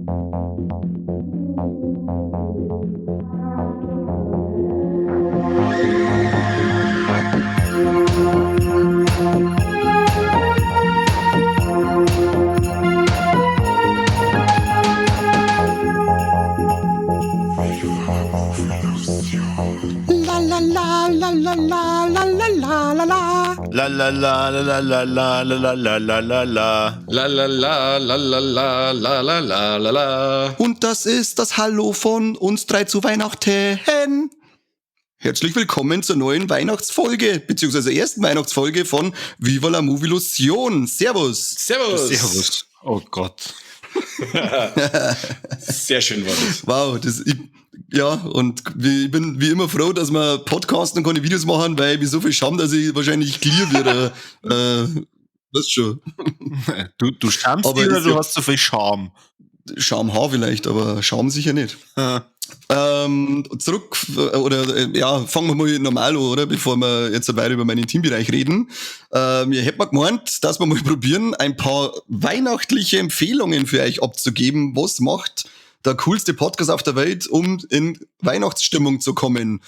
La la la la la la la la la la la. La la la la la la la la la la la la. La la la la la la la la la la la. Und das ist das Hallo von uns drei zu Weihnachten. Herzlich willkommen zur neuen Weihnachtsfolge, beziehungsweise ersten Weihnachtsfolge von Viva la Movilusion. Servus. Servus. Servus. Oh Gott. Sehr schön war das. Wow, das, ich, ja, und ich bin wie immer froh, dass wir Podcasten und keine Videos machen, weil ich so viel Scham, dass ich wahrscheinlich clear werde. Weißt schon. Du schamst Aber dich oder ist du ja- hast zu viel Scham? Scham Haar vielleicht, aber Scham sicher nicht. Zurück, oder ja, fangen wir mal normal an, oder? Bevor wir jetzt weiter über meinen Intimbereich reden. Mir hätte man gemeint, dass wir mal probieren, ein paar weihnachtliche Empfehlungen für euch abzugeben. Was macht der coolste Podcast auf der Welt, um in Weihnachtsstimmung zu kommen?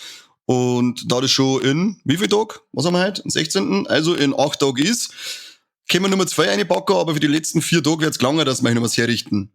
Und da das schon in, wie viel Tag? Was haben wir heute? Am 16. Also in 8 Tagen ist, können wir Nummer 2 einpacken, aber für die letzten 4 Tage wird's gelangen, dass wir euch noch was herrichten.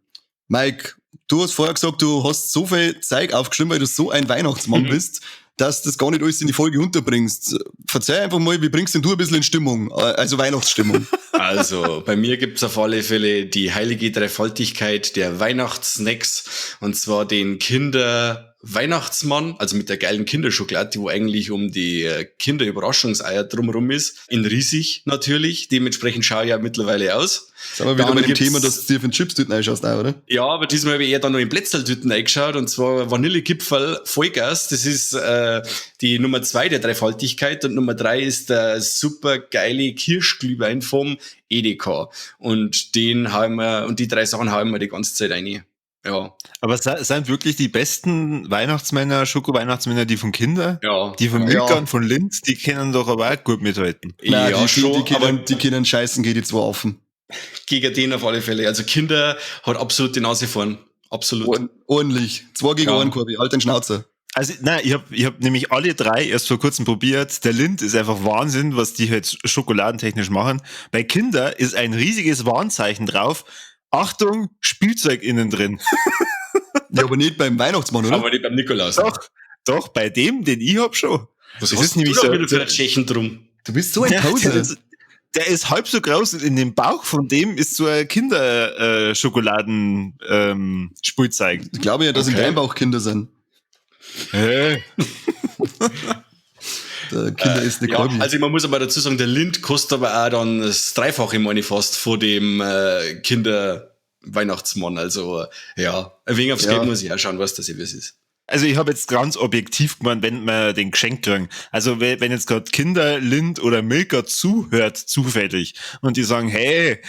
Mike, du hast vorher gesagt, du hast so viel Zeug aufgeschrieben, weil du so ein Weihnachtsmann bist, dass das gar nicht alles in die Folge unterbringst. Verzeih einfach mal, wie bringst denn du ein bisschen in Stimmung, also Weihnachtsstimmung? Also, bei mir gibt's auf alle Fälle die heilige Dreifaltigkeit der Weihnachtssnacks, und zwar den Kinder-Weihnachtsmann, also mit der geilen Kinderschokolade, die wo eigentlich um die Kinderüberraschungseier drumherum ist. In riesig natürlich, dementsprechend schaue ich ja mittlerweile aus. Sind wir wieder Dann bei dem gibt's Thema, dass du dir für den Chips-Tüten einschaust, auch, oder? Ja, aber diesmal habe ich eher dann noch in Plätzertüten eingeschaut, und zwar Vanillegipfel Vollgas. Das ist die Nummer 2 der Dreifaltigkeit, und Nummer 3 ist der super geile Kirschglühwein vom Edeka. Und den haben wir, und die 3 Sachen hauen wir die ganze Zeit rein. Ja. Aber sind wirklich die besten Weihnachtsmänner, Schoko-Weihnachtsmänner, die von Kinder? Ja. Die von Ja. Milka und von Lindt, die können doch aber auch gut mithalten. Nein, Ja, schon, aber die können scheißen, geht die zwei offen. Gegen den auf alle Fälle. Also Kinder hat absolut die Nase vorn. Absolut. Ordentlich. 2 gegen Ja. 1, Corby. Halt den Schnauzer. Also, nein, ich hab nämlich alle 3 erst vor kurzem probiert. Der Lindt ist einfach Wahnsinn, was die halt schokoladentechnisch machen. Bei Kinder ist ein riesiges Warnzeichen drauf. Achtung, Spielzeug innen drin. Ja, aber nicht beim Weihnachtsmann, oder? Aber nicht beim Nikolaus. Doch, doch, bei dem, den ich hab schon. Was Das hast ist nämlich du da so wieder für einen Tschechen drum? Du bist so ein Ja, Poser. der ist halb so groß und in dem Bauch von dem ist so ein Kinder- Schokoladen- Spielzeug. Ich glaube ja, dass in Okay. deinem Bauch Kinder sind. Hä? Der Kinder ist eine Ja, Corby. also man muss aber dazu sagen, der Lindt kostet aber auch dann das Dreifache, meine ich fast, vor dem Kinder-Weihnachtsmann. Also ja, ein wenig aufs Ja. Geld muss ich auch schauen, was das eben ist. Also ich habe jetzt ganz objektiv gemeint, wenn wir den Geschenk kriegen. Also wenn jetzt gerade Kinder, Lindt oder Milka zuhört, zufällig, und die sagen, hey,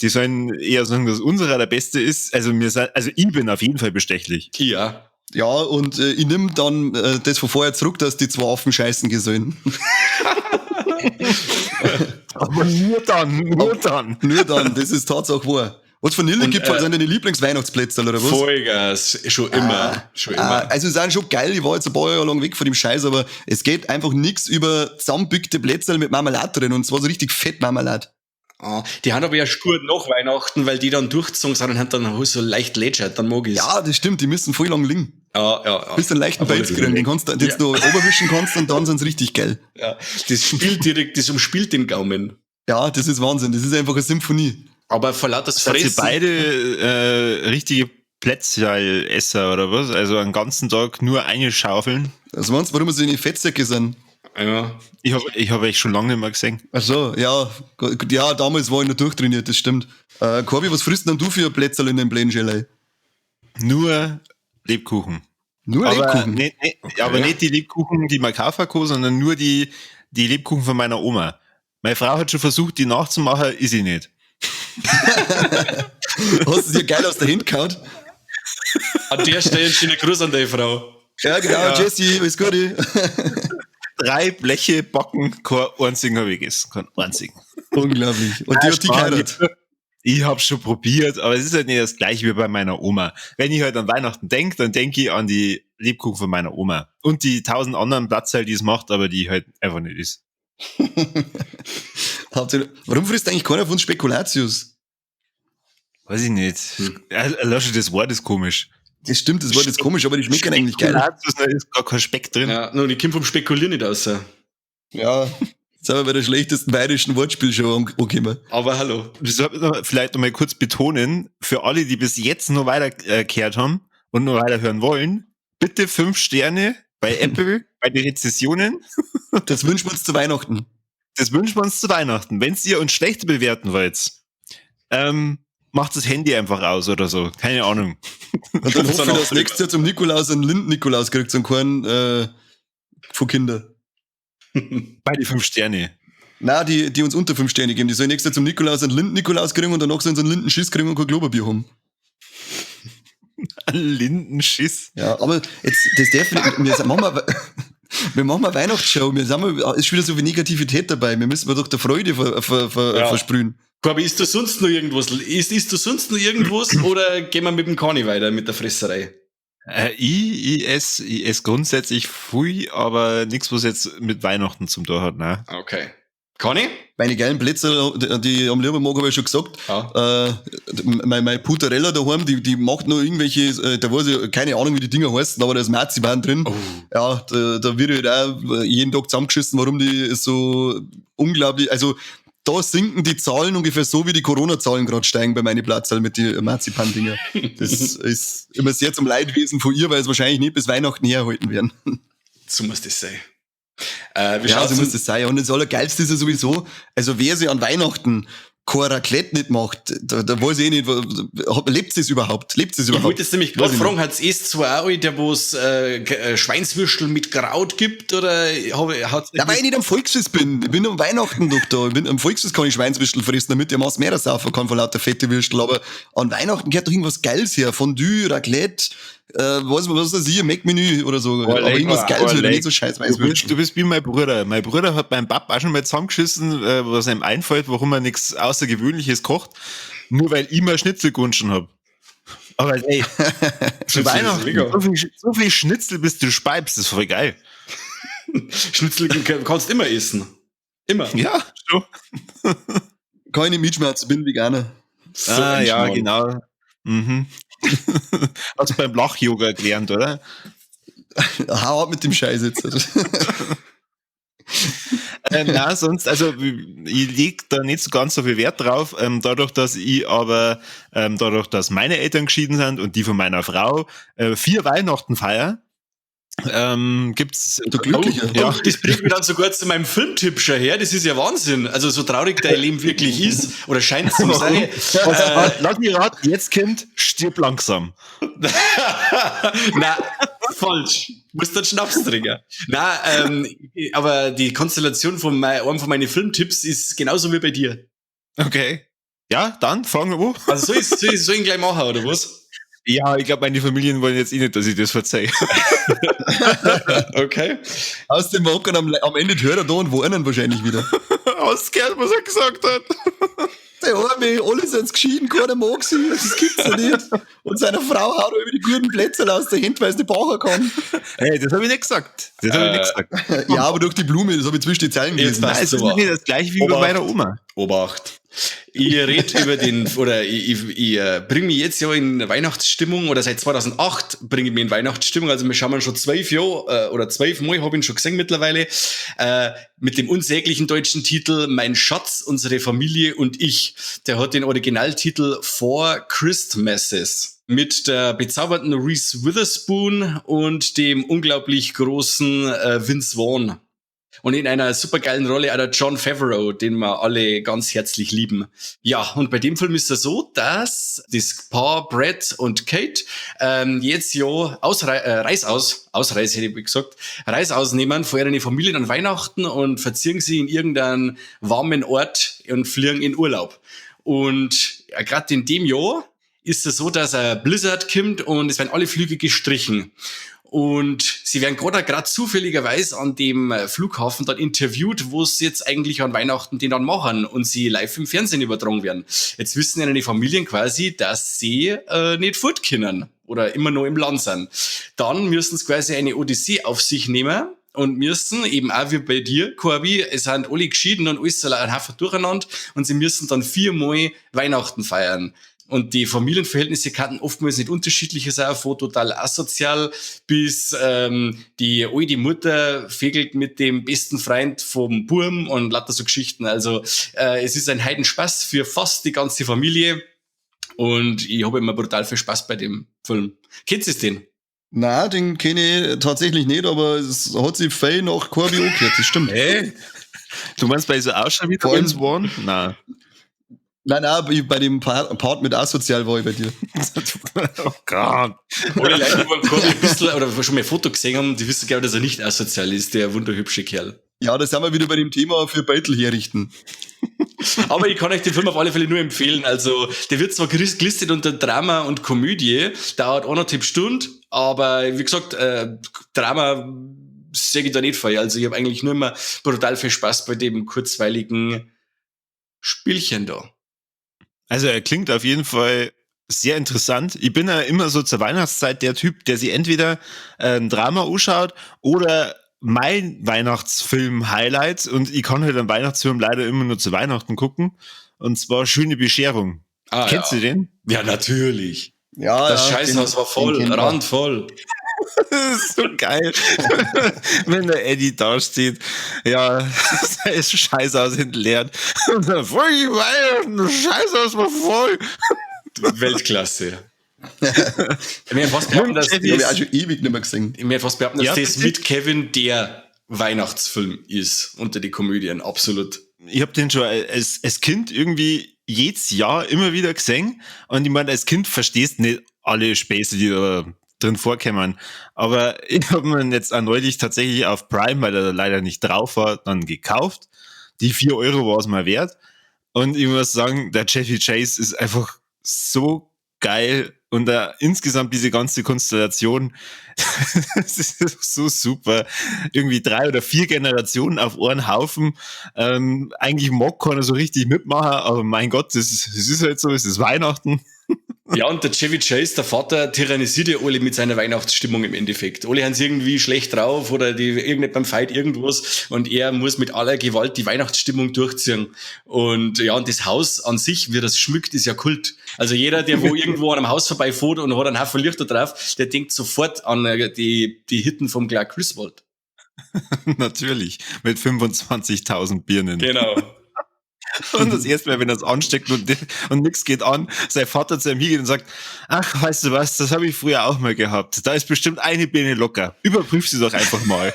die sollen eher sagen, dass unserer der Beste ist. Also mir sei, also ich bin auf jeden Fall bestechlich. Ja. Ja, und ich nimm dann das von vorher zurück, dass die zwei Affen scheißen sollen. Aber nur dann, nur dann. Nur dann, das ist Tatsache wahr. Was Vanillegipfel Und, sind deine Lieblingsweihnachtsplätzerl, oder was? Vollgas, schon immer, schon immer. Also sind schon geil, ich war jetzt ein paar Jahre lang weg von dem Scheiß, aber es geht einfach nix über zusammenbückte Plätzerl mit Marmelade drin, und zwar so richtig fett Marmelade. Ah, die haben aber ja gut nach Weihnachten, weil die dann durchgezogen sind und haben dann so leicht lätschert, dann mag ich's. Ja, das stimmt, die müssen voll lang liegen. Ja, ja, ja. Bis du einen leichten Aber Beiz das kriegen, den kannst du, den Ja. du oberwischen kannst, und dann sind's richtig geil. Ja, das spielt direkt, das umspielt den Gaumen. Ja, das ist Wahnsinn, das ist einfach eine Symphonie. Aber vor lauter Seid ihr Fressen. beide richtige Plätzcherl-Esser oder was? Also einen ganzen Tag nur eine schaufeln. Was meinst du, warum wir so in die Fettsäcke sind? Ja. Ich hab euch schon lange nicht mehr gesehen. Ach so, ja. Gut, ja, damals war ich noch durchtrainiert, das stimmt. Corby, was frisst denn du für Plätzerl in den Plänen-Gelee? Nur Lebkuchen. Nur Aber Lebkuchen? Okay. nicht die Lebkuchen, die man kaufen kann, sondern nur die Lebkuchen von meiner Oma. Meine Frau hat schon versucht, die nachzumachen, ist sie nicht. Hast du dir geil aus der Hand gehauen? An der Stelle ein schöner Gruß an deine Frau. Ja, genau, Ja. Jessie, alles Gute. 3 Bleche backen, kein einzigen habe ich gegessen. Kein einzigen. Unglaublich. Und die hat die Nein, geheiratet. Ich hab's schon probiert, aber es ist halt nicht das gleiche wie bei meiner Oma. Wenn ich halt an Weihnachten denk, dann denke ich an die Lebkuchen von meiner Oma. Und die 1000 anderen Platzteile, die es macht, aber die halt einfach nicht ist. Warum frisst eigentlich keiner von uns Spekulatius? Weiß ich nicht. Allein schon das Wort ist komisch. Das stimmt, das Wort ist komisch, aber die schmecken eigentlich geil. Spekulatius, da ist gar kein Speck drin. Ja, nur die kommt vom Spekulieren nicht raus. Ja, jetzt sind wir bei der schlechtesten bayerischen Wortspielshow angekommen. Aber hallo. Das sollte man vielleicht noch mal kurz betonen, für alle, die bis jetzt noch weitergehört haben und noch weiterhören wollen, bitte 5 Sterne bei Apple, bei den Rezessionen. Das wünschen wir uns zu Weihnachten. Das wünschen wir uns zu Weihnachten. Wenn ihr uns schlecht bewerten wollt, macht das Handy einfach aus oder so. Keine Ahnung. Und dann hoffen wir, dass nächstes Jahr zum Nikolaus einen Lind-Nikolaus kriegt, und keinen von Kindern. Bei die 5 Sterne. Nein, die uns unter 5 Sterne geben. Die sollen nächstes Jahr zum Nikolaus einen Lind-Nikolaus kriegen und danach sollen sie einen Lindenschiss kriegen und kein Klopapier haben. Ein Lindenschiss? Ja, aber jetzt, das darf nicht, wir machen mal, wir machen mal Weihnachtsshow. Wir sind mal, ist schon wieder so viel Negativität dabei. Wir müssen doch der Freude versprühen. Corby, isst du sonst noch irgendwas? Isst du sonst noch irgendwas oder gehen wir mit dem Conny weiter, mit der Fresserei? Ich ess grundsätzlich viel, aber nix, was jetzt mit Weihnachten zum tun hat, ne? Okay. Conny? Meine geilen Plätze, die am lieben Morgen habe ich schon gesagt. Ja. Meine Putarella daheim, die macht noch irgendwelche, da weiß ich, keine Ahnung, wie die Dinger heißen, aber da ist Marzipan drin. Oh. Ja, da wird halt auch jeden Tag zusammengeschissen, warum die so unglaublich, also da sinken die Zahlen ungefähr so, wie die Corona-Zahlen gerade steigen bei meinen Platzerl mit den Marzipan-Dinger. Das ist immer sehr zum Leidwesen von ihr, weil es wahrscheinlich nicht bis Weihnachten herhalten werden. So muss das sein. Ja, so muss das sein. Und das Allergeilste ist ja sowieso, also wer sich an Weihnachten kein Raclette nicht macht, da weiß ich eh nicht, lebt es überhaupt? Lebt es überhaupt? Ich wollte jetzt nämlich gerade fragen, hat es zwar auch, der wo es Schweinswürstel mit Kraut gibt, oder hat's Ja, weil ich nicht am Volksfest bin. Ich bin am Weihnachten doch da. Ich bin am Volksfest kann ich Schweinswürstel fressen, damit ich am mehr saufen kann vor lauter fette Würstel. Aber an Weihnachten gehört doch irgendwas Geiles her. Fondue, Raclette, was weiß ich, Mac-Menü oder so. Oh, aber irgendwas Geiles oder nicht so scheiß Weißwürste. Du bist wie mein Bruder. Mein Bruder hat meinem Papa auch schon mal zusammengeschissen, was ihm einfällt, warum er nichts Außergewöhnliches kocht, nur weil ich mir Schnitzel gewünscht hab. Aber ey, zu Weihnachten, so viel Schnitzel, bis du speibst, das ist voll geil. Schnitzel kannst du immer essen. Immer. Ja, schon. Kann ich nicht mitschmerzen, bin Veganer. So ja, genau. Mhm. Hast du beim Lach-Yoga gelernt, oder? Hau ab mit dem Scheiß jetzt. Na, sonst, also ich leg da nicht so ganz so viel Wert drauf, dadurch, dass ich aber, dadurch, dass meine Eltern geschieden sind und die von meiner Frau, 4 Weihnachten feier, gibt's. Du Glücklicher. Oh, ja. Das bringt mich dann sogar zu meinem Filmtipp schon her. Das ist ja Wahnsinn. Also so traurig dein Leben wirklich ist oder scheint zu sein. Lass mich raten, jetzt kommt, stirb langsam. Na, falsch. Musst dann Schnaps trinken. Na, aber die Konstellation von einem von meinen Filmtipps ist genauso wie bei dir. Okay. Ja, dann fangen wir an. Also soll ich ihn gleich machen, oder was? Ja, ich glaube, meine Familien wollen jetzt eh nicht, dass ich das verzeihe. Okay. Aus dem Hocken am Ende hört er da und warnen wahrscheinlich wieder. Hast du gehört, was er gesagt hat? Der Arme, alle sind geschieden, keiner mag sie, das gibt's ja nicht. Und seine Frau haut über die guten Plätze aus der Hand, weil sie nicht bauen kann. Hey, das habe ich nicht gesagt. Das habe ich nicht gesagt. Ja, aber durch die Blume, das habe ich zwischen die Zeilen gelesen. Nein, es ist nicht das gleiche wie bei meiner Oma. Obacht. Ich red über den, oder ich bringe mich jetzt ja in Weihnachtsstimmung, oder seit 2008 bringe ich mich in Weihnachtsstimmung, also wir schauen schon 12 Jahre, oder 12 Mal habe ich ihn schon gesehen mittlerweile, mit dem unsäglichen deutschen Titel Mein Schatz, unsere Familie und ich. Der hat den Originaltitel Four Christmases mit der bezaubernden Reese Witherspoon und dem unglaublich großen Vince Vaughn. Und in einer supergeilen Rolle auch der Jon Favreau, den wir alle ganz herzlich lieben. Ja, und bei dem Film ist es so, dass das Paar Brad und Kate jetzt ja Reis hätte ich gesagt, Reis ausnehmen von ihren Familien an Weihnachten und verziehen sie in irgendeinen warmen Ort und fliegen in Urlaub. Und gerade in dem Jahr ist es so, dass ein Blizzard kommt und es werden alle Flüge gestrichen. Und sie werden gerade zufälligerweise an dem Flughafen dann interviewt, wo sie jetzt eigentlich an Weihnachten den dann machen und sie live im Fernsehen übertragen werden. Jetzt wissen ja die Familien quasi, dass sie nicht fort können oder immer noch im Land sind. Dann müssen sie quasi eine Odyssee auf sich nehmen und müssen eben auch wie bei dir, Corby, es sind alle geschieden und alles ein Haufen durcheinander und sie müssen dann 4-mal Weihnachten feiern. Und die Familienverhältnisse kannten oftmals nicht unterschiedliche sein, von total asozial bis die alte Mutter fegelt mit dem besten Freund vom Burm und lauter so Geschichten. Also es ist ein Heidenspaß für fast die ganze Familie und ich habe immer brutal viel Spaß bei dem Film. Kennst du den? Na, den kenne ich tatsächlich nicht, aber es hat sich fein nach Corby angehört, das stimmt. Hey, du meinst bei so Ausschaut wie Twins One? Nein. Nein, nein, bei dem Part mit asozial war ich bei dir. Oh Gott. Alle Leute, die beim Corby ein bisschen oder schon mal ein Foto gesehen haben, die wissen, glaube ich, dass er nicht asozial ist, der wunderhübsche Kerl. Ja, da sind wir wieder bei dem Thema für Beutel herrichten. Aber ich kann euch den Film auf alle Fälle nur empfehlen. Also, der wird zwar gelistet unter Drama und Komödie, dauert 1,5 Stunden, aber wie gesagt, Drama sehe ich da nicht vor. Also, ich habe eigentlich nur immer brutal viel Spaß bei dem kurzweiligen Spielchen da. Also er klingt auf jeden Fall sehr interessant. Ich bin ja immer so zur Weihnachtszeit der Typ, der sich entweder ein Drama anschaut oder mein Weihnachtsfilm-Highlight. Und ich kann halt einen Weihnachtsfilm leider immer nur zu Weihnachten gucken. Und zwar Schöne Bescherung. Ah, Kennst ja. du den? Ja, natürlich. Ja, das ja, Scheißhaus war voll, randvoll. Das ist so geil, wenn der Eddie da steht. Ja, das Scheißhaus entleert. Und dann, voll Weihnachten, Scheißhaus war voll. Weltklasse. Ich fast behaupten, dass das habe ich auch schon ewig nicht mehr gesehen. Ich möchte fast behaupten, dass das mit Kevin der Weihnachtsfilm ist unter die Komödien, absolut. Ich habe den schon als Kind irgendwie jedes Jahr immer wieder gesehen. Und ich meine, als Kind verstehst du nicht alle Späße, die da drin vorkämen. Aber ich habe mir jetzt auch neulich tatsächlich auf Prime, weil er leider nicht drauf war, dann gekauft. Die 4 Euro war es mal wert. Und ich muss sagen, der Chevy Chase ist einfach so geil. Und da insgesamt diese ganze Konstellation, das ist so super. Irgendwie 3 oder 4 Generationen auf einen Haufen. Eigentlich mag keiner so richtig mitmachen, aber mein Gott, das ist halt so, es ist Weihnachten. Ja, und der Chevy Chase, der Vater, tyrannisiert ja alle mit seiner Weihnachtsstimmung im Endeffekt. Alle haben irgendwie schlecht drauf oder die irgend beim Fight irgendwas und er muss mit aller Gewalt die Weihnachtsstimmung durchziehen. Und ja, und das Haus an sich, wie das schmückt, ist ja Kult. Also jeder, der wo irgendwo an einem Haus vorbeifährt und hat einen Haufen Lichter drauf, der denkt sofort an die Hitten vom Clark Griswold. Natürlich, mit 25.000 Birnen. Genau. Und das erste Mal, wenn er es ansteckt und nichts geht an, sein Vater zu ihm hingeht und sagt, ach, weißt du was, das habe ich früher auch mal gehabt. Da ist bestimmt eine Birne locker. Überprüf sie doch einfach mal.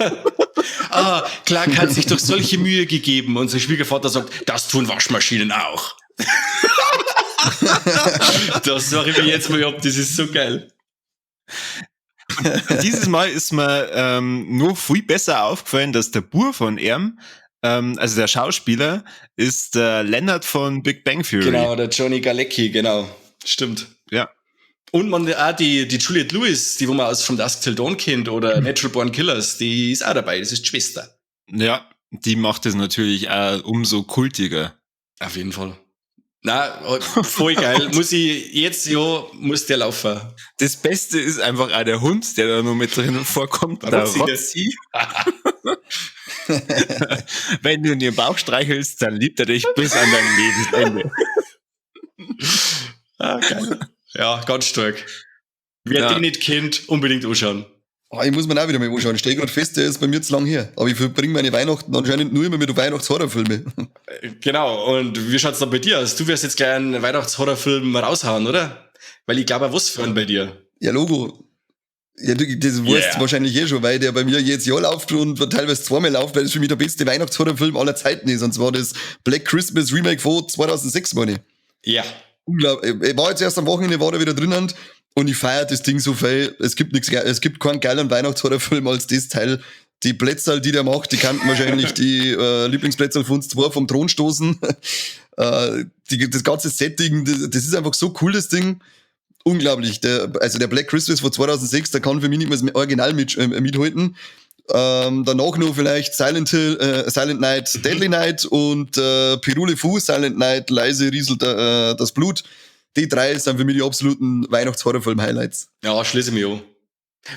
Ah, Clark hat sich doch solche Mühe gegeben. Und sein Schwiegervater sagt, das tun Waschmaschinen auch. Das sage ich mir jetzt mal ab, das ist so geil. Und dieses Mal ist mir nur viel besser aufgefallen, dass der Bur von ihm, also der Schauspieler, ist der Leonard von Big Bang Theory. Genau, der Johnny Galecki, genau. Stimmt. Ja. Und man auch die Juliette Lewis, die wo man aus From Dusk Till Dawn kennt oder Natural Born Killers, die ist auch dabei, das ist die Schwester. Ja, die macht es natürlich auch umso kultiger. Auf jeden Fall. Na, voll geil. Muss ich jetzt, ja, muss der laufen. Das Beste ist einfach auch der Hund, der da noch mit drin vorkommt. Der Rotzi. Wenn du in den Bauch streichelst, dann liebt er dich bis an dein Lebensende. Ah, geil. Ja, ganz stark. Wer den nicht kennt, unbedingt anschauen. Oh, ich muss mir auch wieder mal anschauen. Ich stehe gerade fest, der ist bei mir zu lang her. Aber ich verbringe meine Weihnachten anscheinend nur immer mit Weihnachtshorrorfilmen. Genau. Und wie schaut's dann bei dir aus? Du wirst jetzt gleich einen Weihnachtshorrorfilm raushauen, oder? Weil ich glaube, was für einen bei dir. Ja, Logo. Ja, das weißt du wahrscheinlich eh schon, weil der bei mir jedes Jahr läuft und teilweise zweimal läuft, weil das für mich der beste Weihnachtshorrorfilm aller Zeiten ist. Und zwar das Black Christmas Remake von 2006, meine ich. Ja. Unglaublich. Ich war jetzt erst am Wochenende, war da wieder drinnen und ich feiere das Ding so viel. Es gibt nichts, es gibt keinen geileren Weihnachtshorrorfilm als das Teil. Die Plätzerl, die der macht, die kannten wahrscheinlich die Lieblingsplätzerl von uns zwei vom Thron stoßen. Das ganze Setting, das ist einfach so cool, das Ding. Unglaublich. Also der Black Christmas von 2006, der kann für mich nicht mehr das Original mithalten. Danach noch vielleicht Silent Hill, Silent Night, Deadly Night und Pierrot le Fou, Silent Night, leise rieselt das Blut. Die drei sind für mich die absoluten Weihnachtshorrorfilm-Highlights. Ja, schließe ich mich an.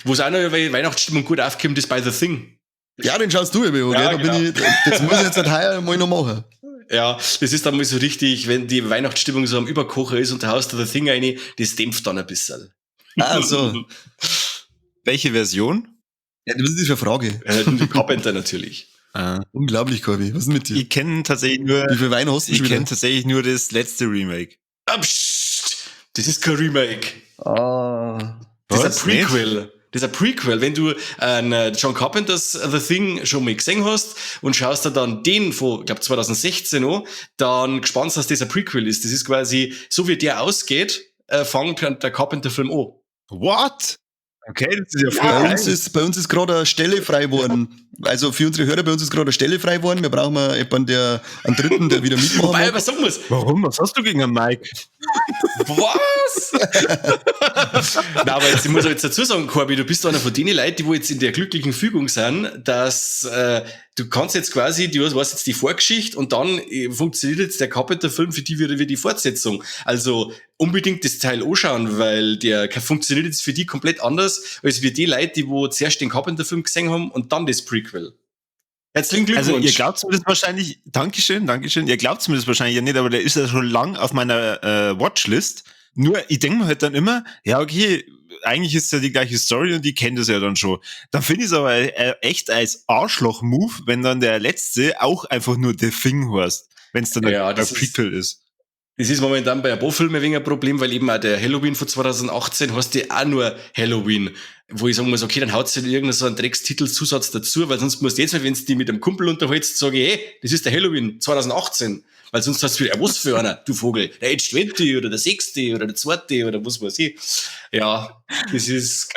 Wo es auch noch Weihnachtsstimmung gut aufkommt, ist bei The Thing. Ja, den schaust du immer an, ja, gell? Da genau. Das muss ich jetzt halt heuer mal noch machen. Ja, das ist dann mal so richtig, wenn die Weihnachtsstimmung so am Überkochen ist und da haust du The Thing rein, das dämpft dann ein bisschen. Ah, so. Welche Version? Ja, das ist für eine Frage. Ja, Carpenter natürlich. Ah. Unglaublich, Corby. Was ist mit dir? Ich kenne tatsächlich nur. Wie viel Wein hast du Ich kenne tatsächlich nur das letzte Remake. Ah, pst, das ist kein Remake. Ah. Das ist ein Prequel. Das ist ein Prequel. Wenn du John Carpenters The Thing schon mal gesehen hast und schaust dir dann den von, ich glaube 2016 an, dann gespannt, dass das ein Prequel ist. Das ist quasi, so wie der ausgeht, fängt der Carpenter-Film an. What? Okay, das ist ja voll bei uns ist gerade eine Stelle frei geworden. Also für unsere Hörer, bei uns ist gerade eine Stelle frei geworden. Wir brauchen mal jemanden, einen Dritten, der wieder mitmachen Wobei ich sagen muss. Warum? Was hast du gegen einen Mike? Was? Na, aber jetzt, ich muss jetzt dazu sagen, Corby, du bist einer von den Leuten, die wo jetzt in der glücklichen Fügung sind, dass du kannst jetzt quasi, du weißt jetzt die Vorgeschichte und dann funktioniert jetzt der Carpenter-Film für die wieder wie die Fortsetzung. Also unbedingt das Teil anschauen, weil der funktioniert jetzt für die komplett anders, als wie die Leute, die wo zuerst den Carpenter-Film gesehen haben und dann das Prequel. Herzlichen Glückwunsch. Also ihr glaubt mir das wahrscheinlich, Dankeschön, Dankeschön, ihr glaubt mir das wahrscheinlich ja nicht, aber der ist ja schon lang auf meiner Watchlist. Nur, ich denke mir halt dann immer, ja okay, eigentlich ist ja die gleiche Story und die kennt das ja dann schon. Dann finde ich es aber echt als Arschloch-Move, wenn dann der letzte auch einfach nur The Thing heißt, wenn es dann ja, ein Prequel ist. Das ist momentan bei ein paar Filmen ein wenig ein Problem, weil eben auch der Halloween von 2018 heißt ja auch nur Halloween, wo ich sagen muss, okay, dann haut sich irgendein so einen Dreckstitelzusatz dazu, weil sonst musst du jetzt mal, wenn du die mit einem Kumpel unterhältst, sage ich, hey, das ist der Halloween 2018. Weil sonst hast du wieder, was für einer, du Vogel, der Age 20 oder der 6. oder der 2. oder was weiß ich. Ja, das ist...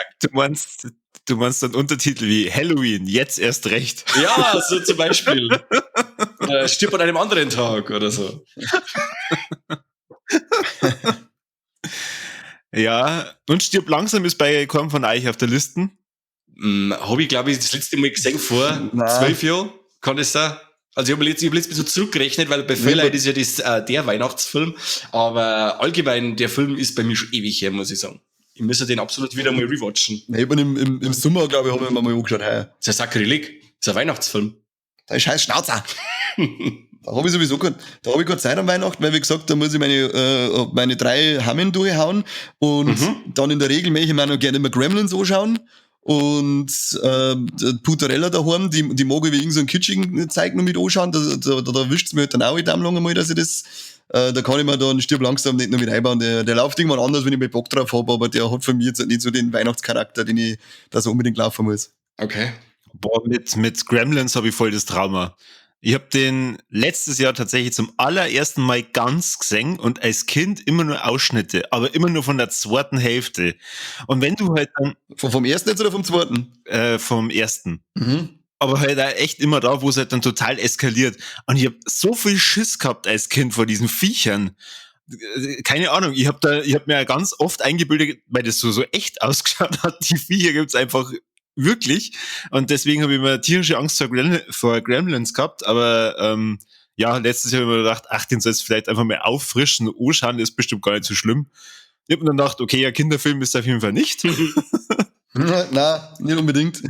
Du meinst dann Untertitel wie Halloween, jetzt erst recht. Ja, so zum Beispiel. Oder stirb an einem anderen Tag oder so. Ja, und Stirb langsam ist bei keinem von euch auf der Liste. Habe ich, glaube ich, das letzte Mal gesehen vor 12 Jahren. Kann das sein? Also ich habe jetzt ein bisschen zurückgerechnet, weil bei Fairlight ist ja das, der Weihnachtsfilm. Aber allgemein, der Film ist bei mir schon ewig her, muss ich sagen. Ich müsste den absolut wieder mal rewatchen. Ich bin im Sommer, glaube ich, habe ich mir mal angeschaut. Hey. Das ist ein Sakrileg. Das ist ein Weihnachtsfilm. Da ist scheiß Schnauzer. Da habe ich sowieso keine, da habe ich keine Zeit am Weihnachten, weil wie gesagt, da muss ich meine 3 Hammen durchhauen und dann in der Regel möchte ich mir noch gerne immer Gremlins anschauen und Putarella daheim, die mag ich wie irgend so einen kitschigen Zeug noch mit anschauen, da wischt's mir halt dann auch in der Lang einmal, dass ich das, da kann ich mir dann Stirb langsam nicht noch mit einbauen. Der läuft irgendwann anders, wenn ich mal Bock drauf hab, aber der hat von mir jetzt nicht so den Weihnachtscharakter, den ich, dass er unbedingt laufen muss. Okay. Boah, mit Gremlins habe ich voll das Trauma. Ich hab den letztes Jahr tatsächlich zum allerersten Mal ganz gesehen und als Kind immer nur Ausschnitte, aber immer nur von der zweiten Hälfte. Und wenn du halt dann... Vom ersten jetzt oder vom zweiten? Vom ersten. Aber halt auch echt immer da, wo es halt dann total eskaliert. Und ich hab so viel Schiss gehabt als Kind vor diesen Viechern. Keine Ahnung, ich hab mir ganz oft eingebildet, weil das so echt ausgeschaut hat, die Viecher gibt's einfach wirklich. Und deswegen habe ich immer tierische Angst vor Gremlins gehabt, aber ja, letztes Jahr habe ich mir gedacht, ach, den sollst du vielleicht einfach mal auffrischen, anschauen, ist bestimmt gar nicht so schlimm. Ich hab mir dann gedacht, okay, ja, Kinderfilm ist auf jeden Fall nicht. Na, nicht unbedingt.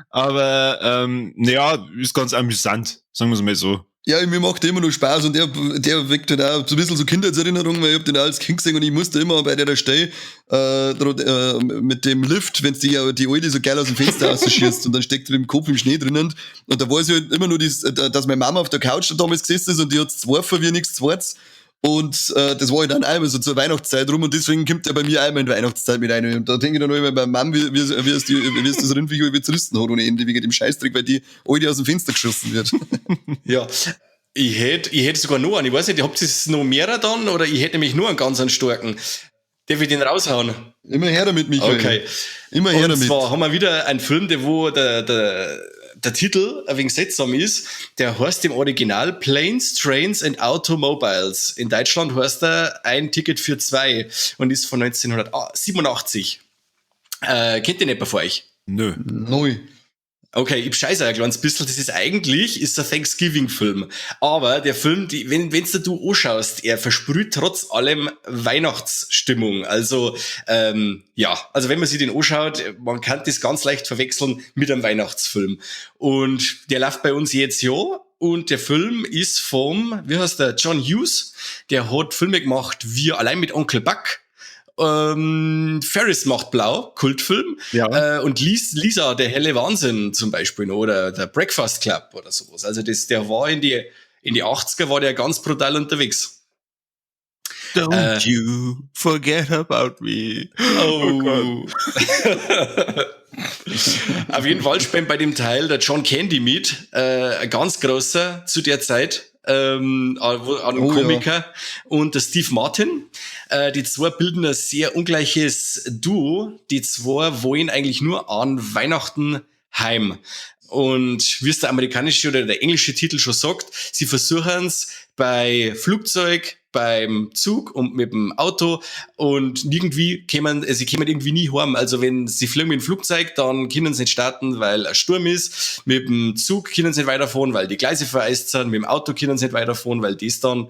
Aber naja, ist ganz amüsant, sagen wir's mal so. Ja, mir macht immer noch Spaß und der weckt halt auch so ein bisschen so Kindheitserinnerungen, weil ich hab den auch als Kind gesehen und ich musste immer bei der Stelle mit dem Lift, wenn's die Alte so geil aus dem Fenster rausschießt und dann steckt sie mit dem Kopf im Schnee drinnen und da weiß ich halt immer nur, dass meine Mama auf der Couch da damals gesessen ist und die hat's zwei wie nichts zweites. Und das war halt dann einmal so zur Weihnachtszeit rum und deswegen kommt er bei mir einmal in die Weihnachtszeit mit rein. Und da denke ich dann immer bei Mom, wie es das Rindviech irgendwie zerrissen hat ohne Ende wegen dem Scheißdreck, weil die Alte aus dem Fenster geschossen wird. Ja, ich hätte sogar noch einen. Ich weiß nicht, habt ihr noch mehrere dann oder ich hätte nämlich nur einen ganz einen starken. Darf ich den raushauen? Immer her damit, Michael. Okay. Immer her damit. Und zwar haben wir wieder einen Film, der wo der der Titel ein wenig seltsam ist. Der heißt im Original Planes, Trains and Automobiles. In Deutschland heißt er Ein Ticket für zwei und ist von 1987. Kennt ihr nicht von euch? Nö. Neu. Okay, ich scheiße ein kleines bisschen. Das ist eigentlich ist ein Thanksgiving-Film. Aber der Film, die, wenn wenn's du anschaust, er versprüht trotz allem Weihnachtsstimmung. Also ja, also wenn man sich den anschaut, man kann das ganz leicht verwechseln mit einem Weihnachtsfilm. Und der läuft bei uns jetzt ja. Und der Film ist vom, wie heißt der, John Hughes. Der hat Filme gemacht wie Allein mit Onkel Buck. Ferris macht blau, Kultfilm. Ja. Und Lisa, der helle Wahnsinn zum Beispiel, oder der Breakfast Club oder sowas. Also das, der war in die 80er war der ganz brutal unterwegs. Don't you forget about me. Oh Gott. Auf jeden Fall spielt bei dem Teil der John Candy mit, ein ganz großer zu der Zeit. Ein Komiker, ja. Und der Steve Martin. Die zwei bilden ein sehr ungleiches Duo. Die zwei wollen eigentlich nur an Weihnachten heim. Und wie es der amerikanische oder der englische Titel schon sagt, sie versuchen es bei Flugzeug, beim Zug und mit dem Auto und irgendwie kämen, sie kämen irgendwie nie heim. Also wenn sie fliegen mit dem Flugzeug, dann können sie nicht starten, weil ein Sturm ist. Mit dem Zug können sie nicht weiterfahren, weil die Gleise vereist sind. Mit dem Auto können sie nicht weiterfahren, weil das dann,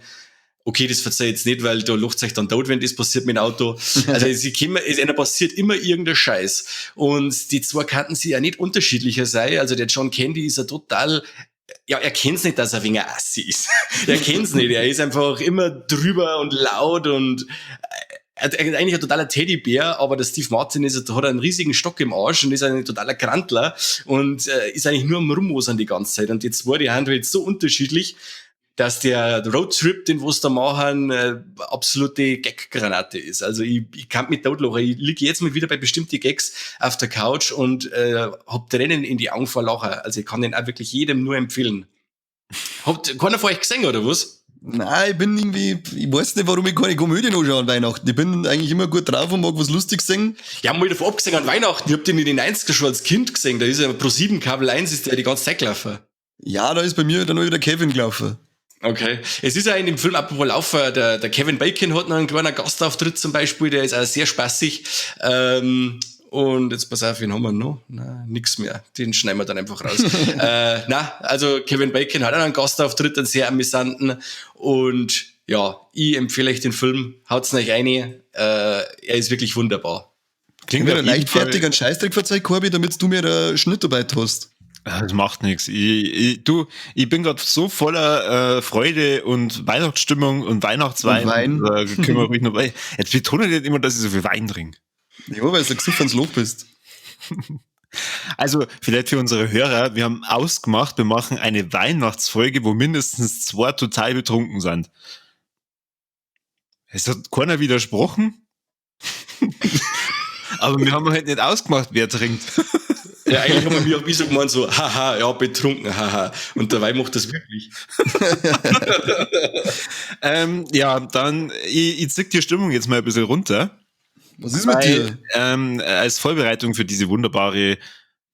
okay, das verzeih ich jetzt nicht, weil da lacht sich dann tot, wenn das passiert mit dem Auto. Also sie kommen, es einer passiert immer irgendein Scheiß. Und die zwei kannten sie ja nicht unterschiedlicher sein. Also der John Candy ist ja total, ja, er kennt's nicht, dass er wegen Assi ist. Er kennt's nicht. Er ist einfach immer drüber und laut und er ist eigentlich ein totaler Teddybär, aber der Steve Martin ist, hat einen riesigen Stock im Arsch und ist ein totaler Grantler und ist eigentlich nur am Rummosern die ganze Zeit. Und die zwei, die sind halt so unterschiedlich, dass der Roadtrip, den wo's da machen, absolute Gag-Granate ist. Also ich kann mich totlachen. Ich liege jetzt mal wieder bei bestimmten Gags auf der Couch und hab Tränen in die Augen vor Lachen. Also ich kann den auch wirklich jedem nur empfehlen. Habt keiner von euch gesehen, oder was? Nein, ich bin irgendwie, ich weiß nicht, warum ich keine Komödien anschaue an Weihnachten. Ich bin eigentlich immer gut drauf und mag was Lustiges sehen. Ja, mal davon abgesehen an Weihnachten. Ich hab den in den 90er schon als Kind gesehen. Da ist ja Pro7 Kabel 1 ist der die ganze Zeit gelaufen. Ja, da ist bei mir dann auch wieder Kevin gelaufen. Okay. Es ist ja in dem Film, apropos Laufer, der Kevin Bacon hat noch einen kleinen Gastauftritt zum Beispiel, der ist auch sehr spaßig. Und jetzt pass auf, wen haben wir noch? Na, nix mehr. Den schneiden wir dann einfach raus. Na, also Kevin Bacon hat auch einen Gastauftritt, einen sehr amüsanten. Und ja, ich empfehle euch den Film. Haut's euch rein. Er ist wirklich wunderbar. Klingt wieder leichtfertig einen Scheißdreck verzeiht, Corby, damit du mir eine Schnittarbeit hast. Das macht nichts. Ich bin gerade so voller Freude und Weihnachtsstimmung und Weihnachtswein. Und Wein. Können wir ruhig noch bei. Jetzt betone ich nicht immer, dass ich so viel Wein trinke. Ja, weil du gesoffen ins Loch bist. Also, vielleicht für unsere Hörer, wir haben ausgemacht, wir machen eine Weihnachtsfolge, wo mindestens zwei total betrunken sind. Es hat keiner widersprochen. Aber wir haben halt nicht ausgemacht, wer trinkt. Ja, eigentlich haben wir auch so gemeint, so, haha, ja, betrunken, haha. Und dabei macht das wirklich. Ja, dann, ich zieh die Stimmung jetzt mal ein bisschen runter. Was ist mit dir? Als Vorbereitung für diese wunderbare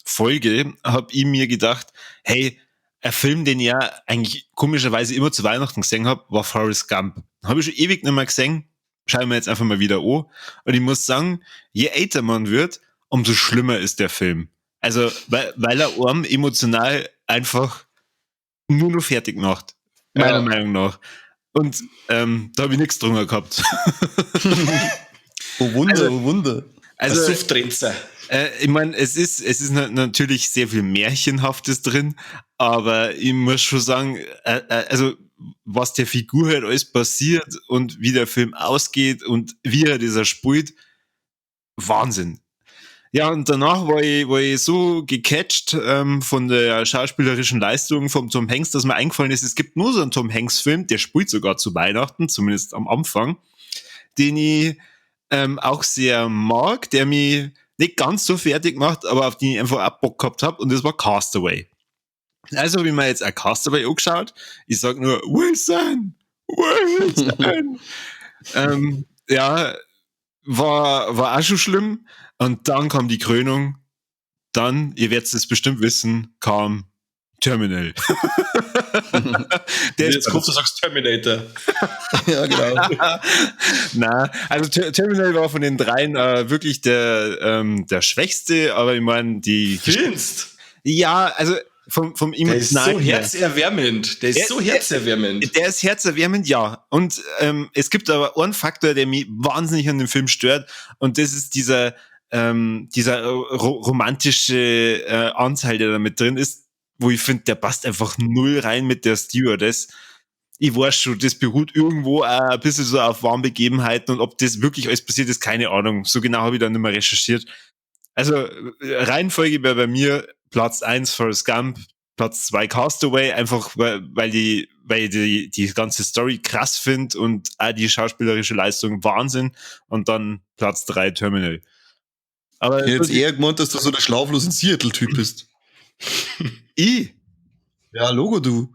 Folge habe ich mir gedacht, hey, ein Film, den ich ja eigentlich komischerweise immer zu Weihnachten gesehen habe, war Forrest Gump. Habe ich schon ewig nicht mehr gesehen. Schauen wir jetzt einfach mal wieder an. Und ich muss sagen, je älter man wird, umso schlimmer ist der Film. Also, weil er einem emotional einfach nur noch fertig macht. Meiner Meinung nach. Und da habe ich nichts drunter gehabt. Oh Wunder, also, oh Wunder. Also, ich meine, es ist natürlich sehr viel Märchenhaftes drin, aber ich muss schon sagen, also was der Figur halt alles passiert und wie der Film ausgeht und wie er das spielt, Wahnsinn. Ja, und danach war ich so gecatcht von der schauspielerischen Leistung vom Tom Hanks, dass mir eingefallen ist, es gibt nur so einen Tom Hanks-Film, der spielt sogar zu Weihnachten, zumindest am Anfang, den ich auch sehr mag, der mich nicht ganz so fertig macht, aber auf den ich einfach auch Bock gehabt habe, und das war Castaway. Also habe ich mir jetzt auch Castaway angeschaut. Ich sag nur, Wilson! Wilson! Ja, war auch schon schlimm. Und dann kam die Krönung, Dann, ihr werdet es bestimmt wissen, kam Terminal. Der ist jetzt kommst du sagst Terminator. Ja, genau. Na, also Terminal war von den dreien wirklich der schwächste, aber ich meine, die. Findest? Ja, also vom Der ist so herzerwärmend. Der ist so herzerwärmend. Der ist herzerwärmend, ja. Und es gibt aber einen Faktor, der mich wahnsinnig an dem Film stört, und das ist dieser romantische Anteil, der da mit drin ist, wo ich finde, der passt einfach null rein mit der Stewardess. Ich weiß schon, das beruht irgendwo auch ein bisschen so auf wahren Begebenheiten, und ob das wirklich alles passiert ist, keine Ahnung. So genau habe ich da nicht mehr recherchiert. Also Reihenfolge wäre bei mir Platz 1 Forrest Gump, Platz 2 Castaway, einfach weil ich die ganze Story krass finde und auch die schauspielerische Leistung Wahnsinn, und dann Platz 3 Terminal. Aber ich hätte jetzt eher gemeint, dass du so der schlaflosen Seattle-Typ bist. Ich? Ja, Logo, du.